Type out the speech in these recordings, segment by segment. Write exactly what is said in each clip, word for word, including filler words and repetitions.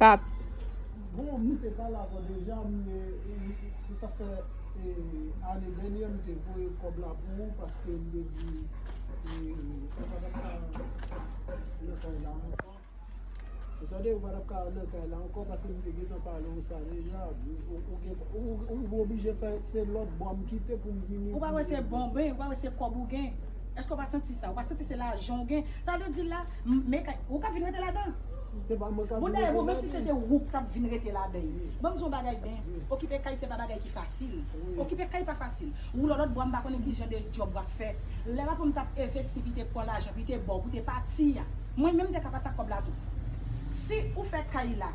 Bon, m te pale avè w deja, m, e, e, se sa fè, e, ane dènyè m te voye kòb la pou ou, paske m te di, e, ou pa t ap ka nan kay la ankò. Ou tande, ou pa t ap ka nan kay la ankò, paske m te gentan pale w sa deja. Ou, ou, ou gen, ou, ou, ou oblije fè, se lòt bò m kite pou m vini. Ou pa wè se bon, ben, ou pa wè se kòb ou gen. Èske w pa santi sa? Ou pa santi se lajan w gen? Sa vle di la, m, men kay, ou ka vin rete ladan. Se pa mwen k ap vin rete ladan. Bon, dayè, bon, menm si se te ou k t ap vin rete ladan, wi, ban m di w yon bagay, ben, wi, okipe kay se pa bagay ki fasil. Wi. Okipe kay pa fasil. Woule lòt bò, m pa konnen ki jan de djòb w ap fè. Lè patwon m t ap envesti, li te pran lajan, li te ba w, pou te pati a. Mwen menm, m te ka pati ak kòb la tou. Si ou fè kay la,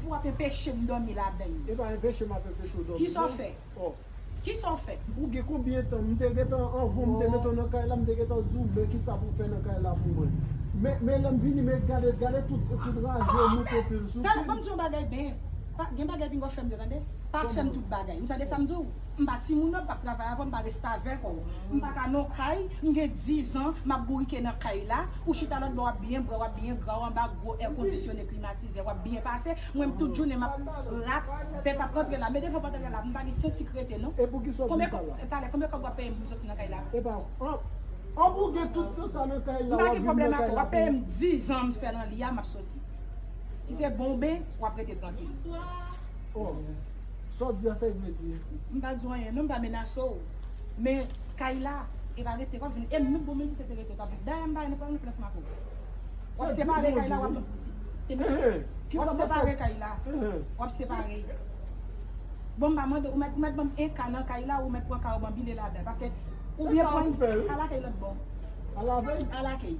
pou w ap enpeche m dòmi ladan l. E pa enpeche m ap enpeche w dòmi, non. Kisa w fè? Oh. Kisa w fè? Ou gen konbyen tan? M te gentan, anvan m te mete w nan kay la, m te gentan di w, men kisa pou w fè nan kay la pou mwen. Men, men lè m vini, men gade, gade tout, tout raje w moute pil sou pil. Ban m di w yon bagay, ben, pa, gen bagay pinga w fè m, tande? Pa fè m tout bagay. Ou tande sa m di w? M pa timoun non, m p ap travay avè w, m pa restavèk ou. M pa ka nan kay, m gen dizan, m ap bourike nan kay la, ou chita lòt bò, w ap byen bwè, w ap byen gra, w anba gwo èkondisyone, klimatizè, w ap byen pase. Mwen, m tout jounen, m ap rat, bèt ap rantre la. Men devan pòt la, m pa gen senti k rete, non. E poukisa w di m sa la? Talè, konbyen kòb w ap peye m pou m soti nan kay la? Epa, an, an pou gen tout tan sa nan kay la, w ap viv nan kay la. M pa gen pwoblèm ak ou. W ap peye m dizan m fè nan li a, m ap soti. Si se bon ben, w ap rete trankil. Oh. Sa w di a, sa l vle di? M pa di w anyen, non, m pa menase w. Men kay la, e pa rete, w ap vin. E menm bon, menm si se te rete, w t ap vin. Dayè, m pa gen pwoblèm nan finans m ak ou. W ap separe kay la, w ap, w ap separe kay la. W ap separe. Bon, m pa mande, ou mèt, ou mèt ban m en ka nan kay la, ou mèt pran ka ou ban m bile ladan. Paske, oubyen pran, al akèy lòt bò. Al avè l? Al akèy.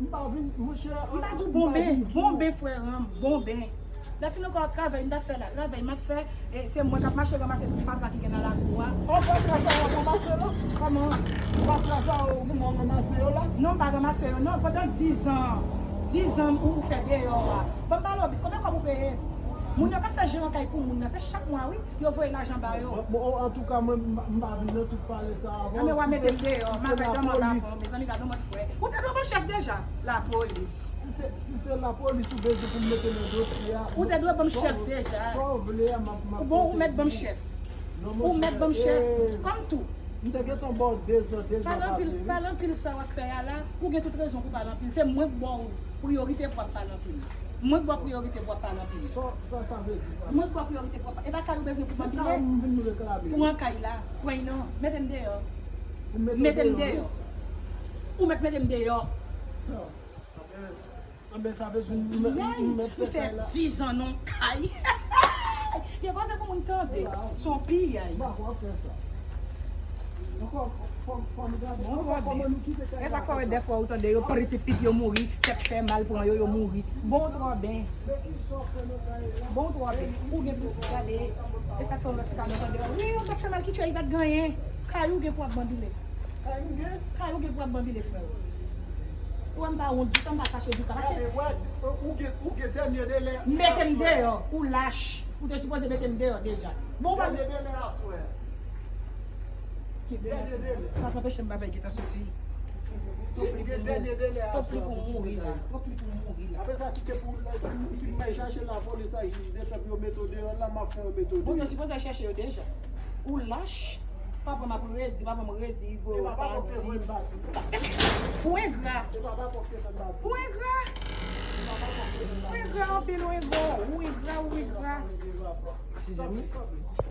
M pa vin, monchè, m pa di w bon ben, bon ben, frè an m, bon ben. Lè fini ankò travay, m t ap fè la, travay, m ap fè, e se mwen k ap mache ranmase tout fatra ki gen nan lakou a. An fatra sa w ap ranmase la? Kòman? Fatra sa w, ou menm w ranmase yo la? Non, m pa ranmase yo, non. Pandan dizan, dizan ou, ou fè deyò a. Ban m pale w byen, konbyen kòb ou peye? Moun yo ka fè jeran kay pou moun nan, se chak mwa, wi. Yo voye lajan ba yo. Bon, bon, antouka, mwen, m, m pa vin nan tout pale sa avan. Anben, w a mete m deyò, m a fè dòmi anba pon, mezanmi, gade yon mòd frè. Ou te dwe ban m chèf deja, lapolis. Si se, si se lapolis ou bezwen pou m mete nan dosye a, ou te dwe ban m chèf deja. Sa w vle a, m ap, m ap mete. Bon, ou mèt ban m chèf. Ou mèt ban m chèf. Kòm tou. M te gentan ba w dezan, dezan pase, wi. Pale anpil sa w ap fè a la, ou gen tout rezon pou pale anpil. Se mwen k ba w priyorite pou w ap pale anpil. Mwen k ba w priyorite pou w ap pale anpil. Sa, sa, sa vle di, pale. Mwen k ba w priyorite pou w ap pale. E pa kay ou bezwen pou m bile? Se kay m vin reklame. Pran kay la. Pran l non. Mete m deyò. Mete m deyò. Ou mèt mete m deyò. Non. Anben, anben, sa vle di m, m, m mèt fè kay la. M fè dizan nan kay. Gen koze pou moun tande. Se yon piyay. M pa kwè w ap fè sa. Ankò, fò, fò m gade. Bon, ankò, kòman nou kite kay la konsa? E sa k fè w wè dèfwa ou tande yo, pritipit yo mouri, tèt fè mal pran yo, yo mouri. Bon, twò ben. Men kisa w fè nan kay la? Bon, twò ben. Ou gen pou gade. E sa k fè w nan ti kabann tande yo. Wi, yon tèt fè mal ki tchè, li pa t gen anyen. Kay ou gen pou ap banbile. Kay ou gen? Kay ou gen pou ap banbile, frè. Ou wè m pa wont di sa, m pa kache di sa. Paske gade, wè, ou gen, ou gen dènye delè. Mete m deyò, ou lach. Ou te sipoze mete m deyò deja. Bon, dènye delè aswè. Dènye delè. Sa k anpeche m pa fè gentan soti. Ou gen dènye delè aswè pou mouri la. Twòp li pou mouri la. Apre sa, si se pou, si, si m bay chache lapolis ak jij de pèp, yo mete w deyò la, m ap fè yo mete w deyò. Bon, yo sipoze al chèche yo deja. Ou lach. Papa m ap redi, papa m redi, voye w pati. Ou engra. Ou engra. Ou engra anpil, ou engra. Ou engra, ou engra. Eskize m.